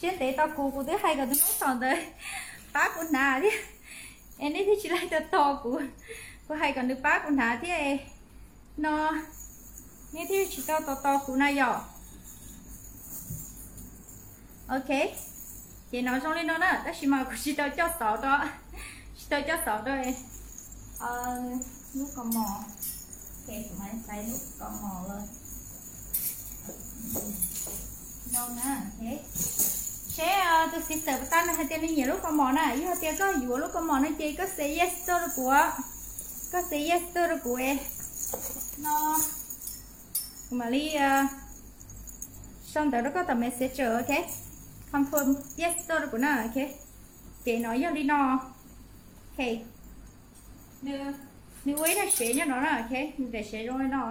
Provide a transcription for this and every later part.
Siab ntev tos kuv, kuv twb hais kom tus noob saum ntawd pab kuv hnav thiab, es nej thiaj tsis laij tos tos kuv. Kuv hais kom nws pab kuv hnav thiab no, nej thiaj tsis tau tos tos kuv na yom. Ok, ces no zoo li no na, tab sis mas kuv tsis tau coj xauv rau, tsis tau coj xauv rau lub kaus mom. Ok, kuv mam xaiv lub kaus mom lawm. No na, ok. Seb tus sister pab tab nws hais tias nws nyiam lub kaus mom na, yog tias koj yuav lub kaus mom no ces koj say yes tuaj rau kuv, koj say yes tuaj rau kuv no. Kuv mam li sau ntawv rau koj tom messenger, ok. Confirm yes tuaj rau kuv na, ok. Ces no yog li no, ok. Nws ua ib daim sev nyob no na, ok, nws daim sev zoo li no,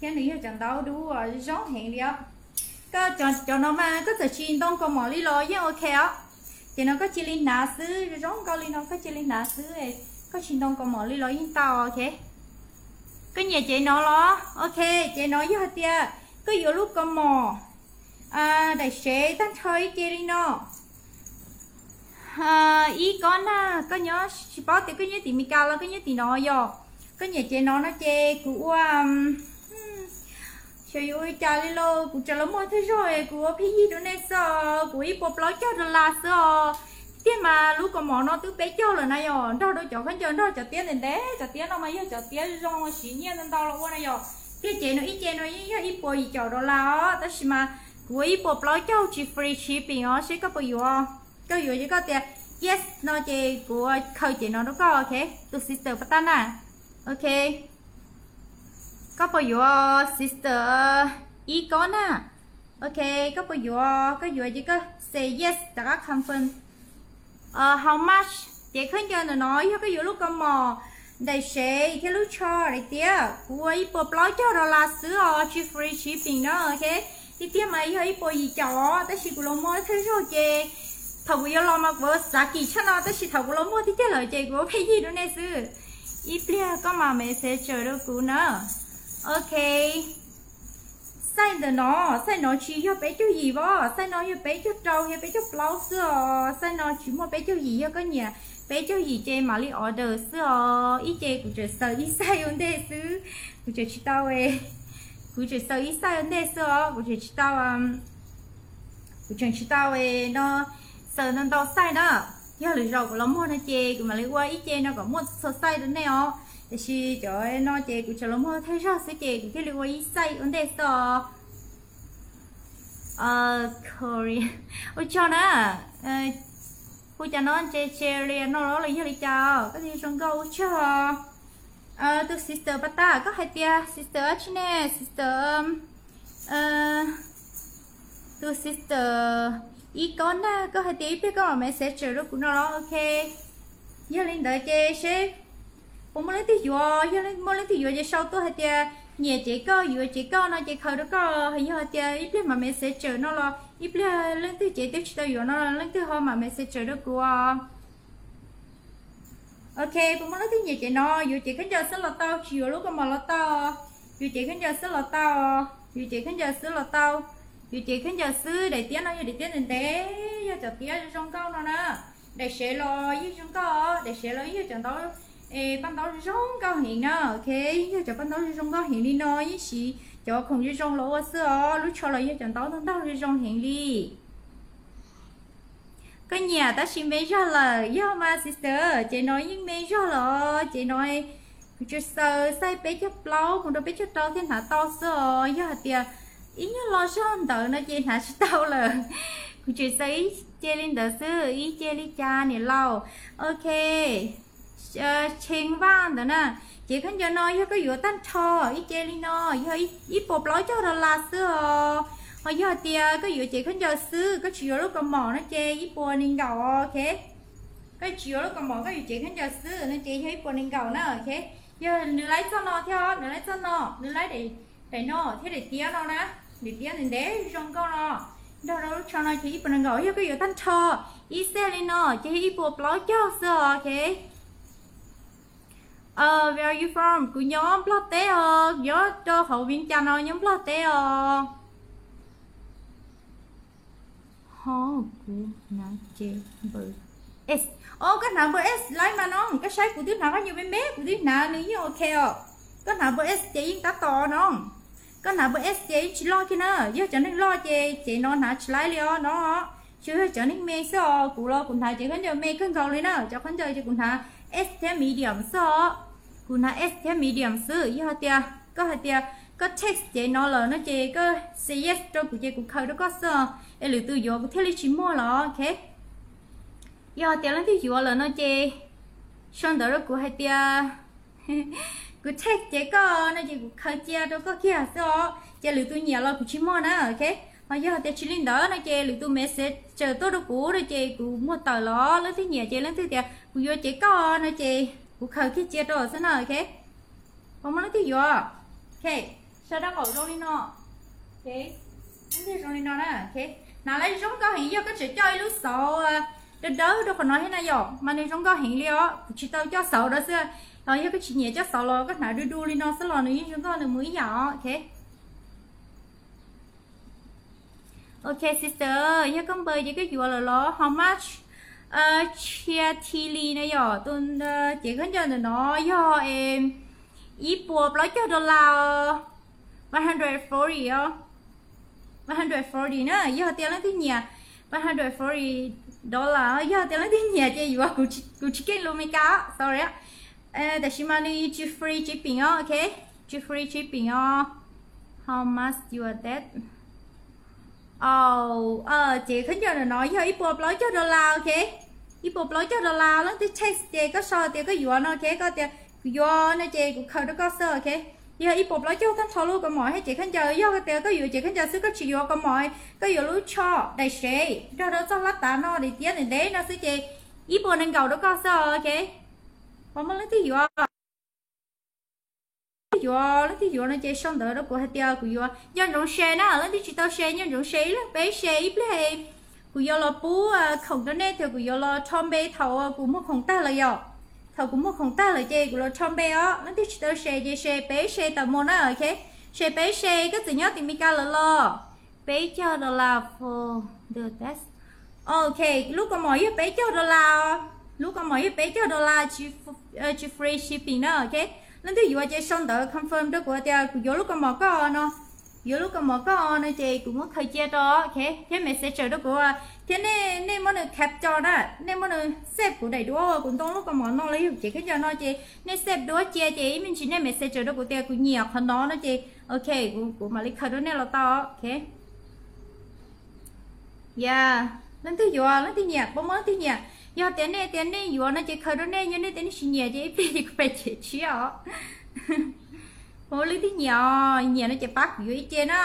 thiab nws yog cov ntaub dub zoo heev li os. Koj cov no mas koj txawm tsis ntoo kaus mom li los yeej ok os. Ces no koj cia li hnav xwb, zoo nkauj li no koj cia li hnav xwb, koj tsis ntoo kaus mom li los yeej tau, ok. Koj nyiam cev no los? Ok, cev no yog hais tias koj yuav lub kaus mom daim sev tag nrho ib ce li no. Ib kob na, koj nyob tsis paub tias koj nyob tim Meskas los koj nyob tim no yom. Koj nyiam cev no no ces kuv ua, xyov yuav ua li cas li lauj, kuv tseem los muag thawj zaug es kuv ua pheej yig rau nej xwb os, kuv ib puas plaub caug dollar xwb os. Tiag mas lub kaus mom no twb peb caug lawm na yom, nrog rau cov khaub ncaws nrog cov tiab ntev ntev, cov tiab no mas yog cov tiab zoo siv nyiaj ntau ntau los ua na yom. Tiag cev no ib ce no yeej yog ib puas yim caum dollar os, tab sis mas kuv ua ib puas plaub caug tsis free shipping os, seb koj puas yuav. Koj yuav ces koj tias yes no ces kuv khaws cev no rau koj, ok. Tus sister pab tab na, ok. Koj puas yuav sister ib kob na? Ok, koj puas yuav? Koj yuav ces koj say yes rov qab confirm. How much? Ces khaub ncaws ntawm no yog koj yuav lub kaus mom, daim sev thiab lub tsho daim tiab, kuv ua ib puas plaub caug dollar xwb os, tsis free shipping na, ok. Tiag tiag mas yog ib puas yim caum os, tab sis kuv los muag thawj zaug ces thaum kuv yuav los mas kuv xav kim tshaj no, tab sis thaum kuv los muag tiag tiag lawm ces kuv ua pheej yig rau nej xwb. Ib pliag koj mam messenger rau kuv na. Ok. Size ntawm no, size no tsis yog peb caug yim os, size no yog peb caug rau thiab peb caug plaub xwb os, size no tsis muaj peb caug yim, yog koj nyiam peb caug yim ces mam li order xwb os. Ib ce kuv tseem xaws ib size ua ntej xwb, kuv tseem tsis tau, kuv tseem xaws ib size ua ntej xwb os, kuv tseem tsis tau, kuv tseem tsis tau no xaws ntau ntau size na. Yog lwm zaus kuv los muag no ces kuv mam li ua ib ce no kom muaj txhua size rau nej os, tiam sis cov no ces kuv tseem los muag thawj zaug xwb ces kuv thiaj li ua ib size ua ntej xwb os. Korea, ua tsaug na. Hu cas no ntse tse li no los yog li cas, koj twb zoo nkauj ua tsaug. Tus sister pab tab, koj hais tias sister dab tsi ne? Sister, tus sister ib kob na, koj hais tias ib pliag koj mam messenger rau kuv no los ok. Yog li ntawd ces seb puas muaj leej twg yuav, yog muaj leej twg yuav ces sau tuaj hais tias nyiam cev koj, yuav cev koj no ces khaws rau koj, yog hais tias ib pliag mam messenger no los ib pliag leej twg cev twb tsis tau yuav no leej twg ho mam messenger rau kuv. Ok, puas muaj leej twg nyiam cev no, yuav cev khaub ncaws xwb los tau, tsis yuav lub kaus mom los tau. Yuav cev khaub ncaws xwb los tau, yuav cev khaub ncaws xwb los tau. Yuav cev khaub ncaws xwb, daim tiab no yog daim tiab ntev ntev, yog cov tiab zoo nkauj no na. Daim sev los yeej zoo nkauj, daim sev los yeej yog cov ntaub, paj ntaub zoo nkauj heev na, ok, yog cov paj ntaub zoo nkauj heev li no, yeej siv cov khoom zoo zoo los ua xwb os, lub tsho los yog cov ntaub ntaug zoo zoo heev li. Koj nyiam tab sis me zog lawm, yog mas sister, ces no yeej me zog lawm, ces no kuv tsuas xaws size peb caug plaub mus rau peb caug rau thiaj hnav tau xwb os, yog hais tias ib nyuag lo zog ntawd no ces hnav tsis tau lawm. Kuv tsuas xaws ib ce li ntawd xwb, ib ce li cas niam laus. Ok. Cheeb Vaj ntawd na, cev khaub ncaws no yog koj yuav tag nrho ib ce li no yog ib puas plaub caug dollar xwb os. Ho yog hais tias koj yuav cev khaub ncaws xwb, koj tsis yuav lub kaus mom no ces ib puas nees nkaum, ok. Koj tsis yuav lub kaus mom, koj yuav cev khaub ncaws xwb no ces yog ib puas nees nkaum na, ok. Yog nws laib txoj no thiab, nws laib txoj no, nws laib daim no thiab daim tiab no na, daim tiab ntev ntev zoo nkauj no, nrog rau lub tsho no ces ib puas nees nkaum. Yog koj yuav tag nrho ib set li no ces yog ib puas plaub caug xwb os, ok. Where are you from? Kuv nyob Nplog teb os, nyob rau hauv Vias Cas no, nyob Nplog teb os. Ho kuv hnav ces npawb S. O, koj hnav npawb S lawm mas no, koj saib kuv twb hnav qhov nyuag me me, kuv twb hnav nws yeej ok os. Koj hnav npawb S ces yeej tab tom no. Koj hnav npawb S ces yeej tsis loj kiag na, yog cov neeg loj ces cev no hnav tsis laib li os no. Tsuas yog cov neeg me xwb os, kuv los kuv hnav cev khaub ncaws me kawg nkaus li na, cov khaub ncaws ces kuv hnav S thiab medium xwb os. Kuv hnav S thiab medium xwb, yog hais tias koj hais tias koj text cev no lawm no ces koj say yes rau kuv ces kuv khaws rau koj xwb os, es lwm tus yuav kuv thiaj li tsis muag los, ok. Yog tias leej twg yuav lawm no ces sau ntawv rau kuv hais tias kuv text cev koj no ces kuv khaws cia rau koj kiag xwb os, ces lwm tus nyiam los kuv tsis muag na, ok. Ho yog tias tsis li ntawd no ces lwm tus message tuaj rau kuv no ces kuv muag tawm los, leej twg nyiam ces leej twg tias kuv yuav cev koj no ces kuv khaws kiag cia rau xwb na, ok. Puas muaj leej twg yuav? Ok, sau rau qaum zoo li no. Ok, leej twg zoo li no na, ok. Hnav lawm zoo nkauj heev, yog koj tseem coj ib lub xauv dawb dawb rau qhov no thiab na yom, mas nws zoo nkauj heev li os. Kuv tsis tau coj xauv rau xwb, los yog koj tsis nyiam coj xauv los koj hnav du du li no xwb los nws yeej zoo nkauj nws mus ib yam os, ok. Ok sister, yog koj npawg ces koj yuav lawm los? How much? Chia T li na yom, tus cev khaub ncaws ntawm no yog ib puas plaub caug dollar, one hundred forty os. One hundred forty na, yog tias leej twg nyiam, one hundred forty dollar, yog tias leej twg nyiam ces yuav, kuv tsis keej lus Meskas, sorry. Tam sim mas nws tsis free shipping os, ok, tsis free shipping os. How much your that? Au, ces khaub ncaws ntawm no yog ib puas plaub caug dollar, ok. Ib puas plaub caug dollar, leej twg text ces koj sau tias koj yuav no, ok, koj tias kuv yuav no ces kuv khaws rau koj xwb, ok. Yog ib puas plaub caug tag nrho lub kaus mom thiab cev khaub ncaws, yog tias koj yuav cev khaub ncaws xwb koj tsis yuav kaus mom, koj yuav lub tsho daim sev nrog rau txoj hlab tav no daim tiab ntev ntev no xwb ces ib puas nees nkaum rau koj xwb, ok. Puas muaj leej twg yuav? Yuav, leej twg yuav no ces sau ntawv rau kuv hais tias kuv yuav. Nco ntsoov share na, leej twg tsis tau share nco ntsoov share, ib leeg peb share ib pliag, kuv yuav los pub khoom rau nej thiab kuv yuav los rho npe thaum kuv muag khoom tag lawm yom. Thaum kuv muag khoom tag lawm ces kuv los rho npe os, leej twg tsis tau share ces share peb share tawm mus na, ok. Share peb share, koj txawm nyob tim Meskas lawm los? Peb caug dollar for the test. Ok, lub kaus mom yog peb caug dollar, lub kaus mom yog peb caug dollar, tsis free shipping na, ok. Leej twg yuav ces sau ntawv confirm rau kuv tias kuv yuav lub kaus mom koj no, yuav lub kaus mom koj no ces kuv muab khaws cia rau, ok, thiab message rau kuv, thiab nej, nej muab nws captcha na, nej muab nws save kuv daim duab uas kuv ntoo lub kaus mom no los yog cev khaub ncaws no ces nej save duab cia ces ib me ntsis nej message rau kuv tias kuv nyiam qhov no no ces, ok, kuv mam li khaws rau nej los tau, ok. Ya, leej twg yuav leej twg nyiam, puas muaj leej twg nyiam? Yog tias nej tias nej yuav no ces khaws rau nej, yog nej tias nej tsis nyiam ces ib pliag ces kuv pais cev tshiab os. Puas muaj leej twg nyiam os? Nyiam no ces pab kuv yuav ib ce na.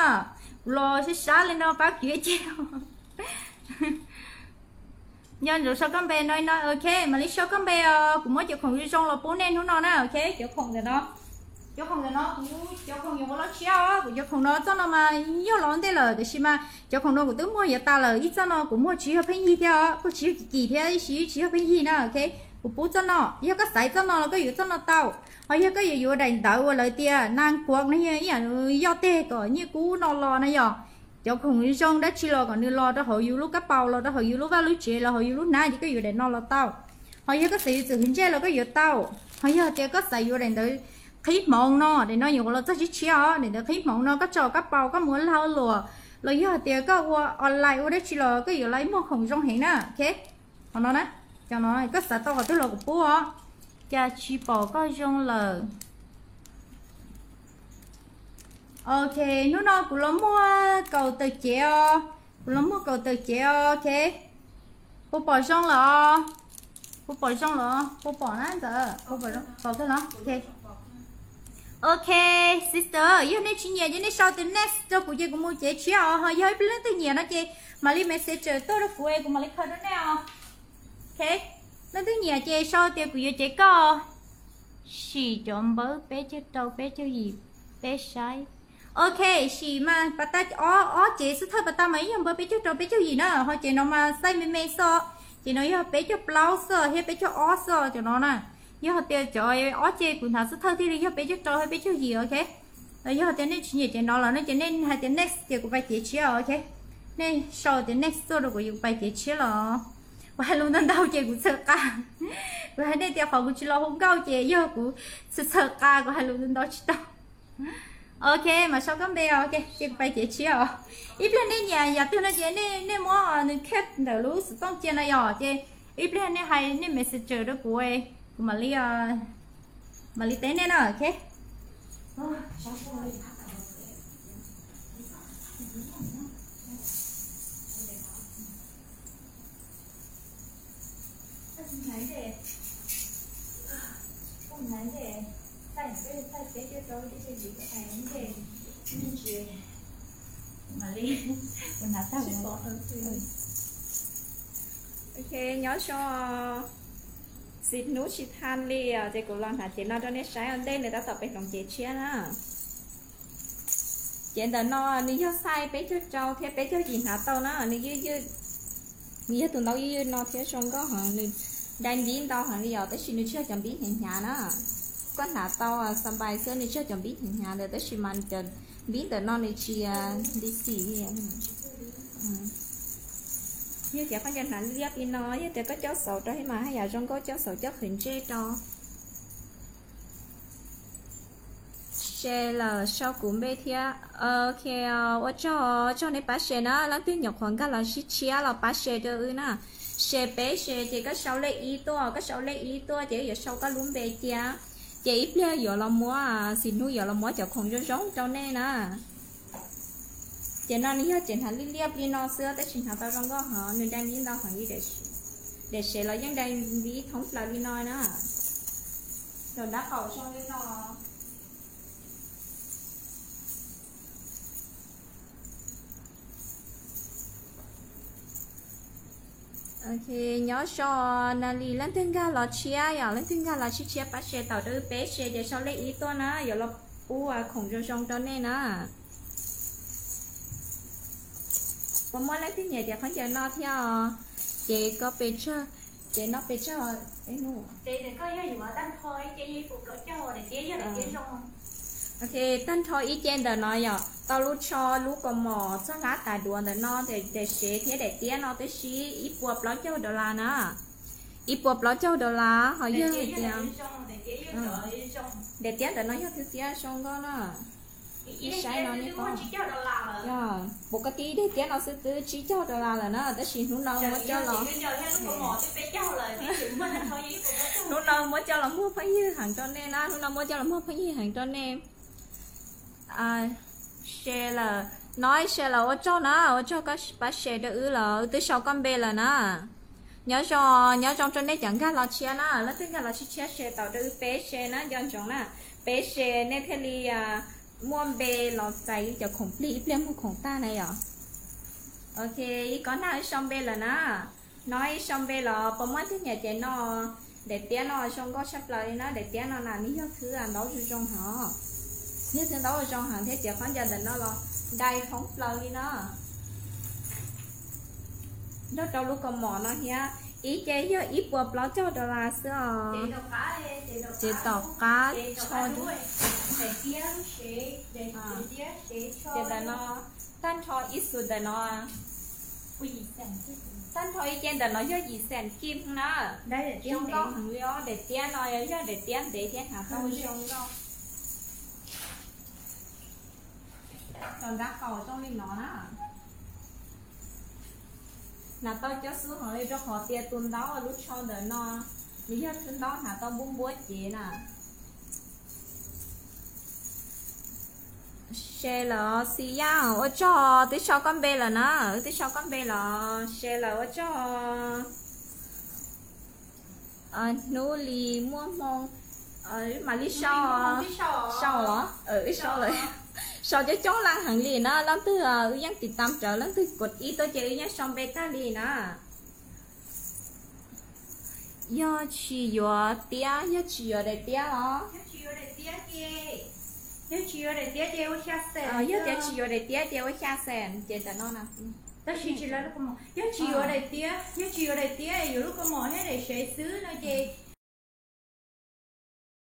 Kuv los sab sab li no pab kuv yuav ib ce. Nco ntsoov sau koj npe no no, ok, mam li sau koj npe os. Kuv muab cov khoom zoo zoo los pub nej hnub no na, ok, cov khoom ntawm no. Cov khoom ntawm no kuv cov khoom nyuam qhuav los tshiab os, kuv cov khoom no txoj no mas yog los ntej lawm tiam sis mas cov khoom no kuv twb muag yav tas lawm, ib txoj no kuv muag tsis yog pheej yig thiab os, kuj tsis yog kim kim thiab ib sis tsis yog pheej yig na, ok. Kuv pub txoj no, yog koj xaiv txoj no los koj yuav txoj no tau. Ho yog koj yuav yuav daim ntawv uas lawv tias nag kuav no yog ib yam yoj teg kom nyiaj kub no los na yom. Cov khoom zoo dab tsi los kom nws los rau hauv yus lub kab paus, los rau hauv yus lub vaj lub tsev, los hauv yus lub hnab ces koj yuav daim no los tau. Ho yog koj xav yuav txwm hwv ntsej los koj yuav tau. Ho yog tias koj xav yuav daim ntawv qhib hmoov no, daim no nyuam qhuav los txog tshiab tshiab os, daim ntawv qhib hmoov no koj tso kab paus koj mus ua lag ua luam, los yog tias koj ua online ua dab tsi los koj yuav laiv muag khoom zoo heev na, ok. Qhov no na, cov no koj xav tau qhov twg los kuv pub os. Cas tsis pom koj zoo lawm? Ok, hnub no kuv los muag kaum tawm cev os, kuv los muag kaum tawm cev os, ok. Puas pom zoo lawm os? Puas pom zoo lawm? Puas pom na ntawd? Puas pom zoo? Pom kawg los? Ok. Ok, sister, yog nej tsis nyiam ces nej sau tias next rau kuv ces kuv mus cev tshiab os. Ho yog ib leej twg nyiam no ces mam li message tuaj rau kuv es kuv mam li khaws rau nej os. Ok, leej twg nyiam ces sau tias kuv yuav cev koj. Sim cov npawb peb caug rau peb caug yim peb saib. Ok, sim mas pas tag ob, ob cev xub thawj pas tag mas ib yog npawb peb caug rau peb caug yim na, ho cev no mas xaiv me me xwb, cev no yog peb caug plaub xwb thiab peb caug ob xwb cov no na. Yog hais tias cov ob cev kuv hnav xub thawj thiaj li yog peb caug rau thiab peb caug yim, ok. Yog hais tias nej tsis nyiam cev no los no ces nej hais tias next ces kuv pais cev tshiab, ok. Nej sau tias nej txuaj rau kuv, kuv pais kev tshiab los? Kuv hais lus ntau ntau ces kuv txhawm qa. Kuv hais nej tias qhov kuv tsis los hu nkauj ces yog kuv txhawm qa, kuv hais lus ntau ntau tsis tau. Ok, mam sau koj npe os, ces kuv pais kev tshiab os. Ib pliag nej nyiam yam twg no ces nej muab nws kheb ntawm lub xov tooj cia no yom, ces ib pliag nej hais nej messenger rau kuv, kuv mam li mam li teb nej na, ok. Ok, nyob zoo. Txiv hnub tsis tha li os, ces kuv los hnav cev no rau nej saib ua ntej nws tab tom pem hloov cev tshiab na. Cev ntawm no nws yog size peb caug rau thiab peb caug yim hnav tau na, nws ywj ywj, nws yog tus ntaub ywj ywj no thiab zoo nkauj heev, nws dai npib ntau heev li os, tab sis nws tsis yog cov npib hnyav hnyav na. Koj hnav tau xa npais xwb, nws tsis yog cov npib hnyav hnyav ntawd, tab sis mas cov npib ntawm no nws tsis li xim li. Yog tias koj nco hnav liab li no, yog tias koj coj xauv rau thiab mas haj yam zoo nkauj coj xauv coj qhwv ntsej rau. Share lawm sau kuv npe thiab. Ok, ua tsaug, tsaug nej pab share na, leej twg nyuam qhuav nkag los sib tshiab los pab share rau wb na. Share peb share ces koj sau lej ib tuaj, koj sau lej ib tuaj ces wb yuav sau koj lub npe cia. Ces ib pliag yuav los muab, txiv hnub yuav los muab cov khoom zoo zoo rau nej na. Ces no nws yog cev hnav liab liab li no xwb tab sis hnav tau zoo nkauj heev, nws dai npib ntau heev li. Daim sev los yeej dai npib thoob plaws li no na. Rau nrab qaum zoo li no. Ok, nyob zoo. Na li leej twg nkag los tshiab yom, leej twg nkag los tshiab tshiab pab share tau rau wb peb share ces sau lej ib tuaj na, yuav los pub khoom zoo zoo rau nej na. Puas muaj leej twg nyiam tias khaub ncaws no thiab os? Ces koj pes tsawg? Ces no pes tsawg? Ok, tag nrho ib ce ntawm no yom, tau lub tsho lub kaus mom txoj hlab tas duav ntawm no, daim sev thiab daim tiab no twb sib ib puas plaub caug dollar na. Ib puas plaub caug dollar ho yog hais tias daim tiab ntawm no yog thwb tiab zoo nkauj na. Saib no ne, yog puas koj tib daim tiab no xwb twb tsib caug dollar lawm na, tab sis hnub no muab coj los, hnub no muab coj los muag phooj ywg heev rau nej na, hnub no muab coj los muag phooj ywg heev rau nej. Share lawm, no share lawm ua tsaug na, ua tsaug koj pab share rau wb los wb twb sau koj npe lawm na. Nyob zoo, nyob zoo rau nej cov nkag los tshiab na, leej twg nkag los tshiab tshiab share tau rau wb peb share na, nco ntsoov na, peb share nej thiaj li muaj npe los txais cov khoom plig ib pliag muag khoom tag na yom. Ok, ib kob nag wb sau npe lawm na. No ib sau npe los puas muaj leej twg nyiam ces no. Daim tiab no zoo nkauj tshaj plaws li na, daim tiab no na nws yog thwb ntaub zoo zoo heev, yog thwb ntaub zoo heev thiab ces khaub ncaws ntawm no los dai thoob plaws li na. Nrog rau lub kaus mom no thiab, ib ce yog ib puas plaub caug dollar xwb os. Ces tom qab tsho, ces ntawm no tag nrho ib xus ntawm no, tag nrho ib ce ntawm no yog yim xees kij na. Zoo nkauj heev li os, daim tiab no yog daim tiab ntev thiab hnav tau zoo nkauj. Rau nrab qaum zoo li no na. Hnav tau cov xub heev li rau qhov tias tus ntaub lub tsho ntawm no nws yog thwb ntaub hnav tau npub npuab cev na. Share lawm Xi Yaj, ua tsaug, twb sau koj npe lawm na, twb sau koj npe los share lawm ua tsaug. Hnub li muaj hmoo mam li sau, sau los, sau coob coob leej heev li na, leej twg wb yeej tiv tam rawv, leej twg kod ib tuaj ces wb yeej sau npe tag li na. Yog tsis yuav tiab, yog tsis yuav daim tiab los? Yog tias tsis yuav daim tiab ces ua xya xees, ces ntawm no na. Tab sis tsis, yog tsis yuav daim tiab, yog tsis yuav daim tiab yuav lub kaus mom thiab daim sev xwb no ces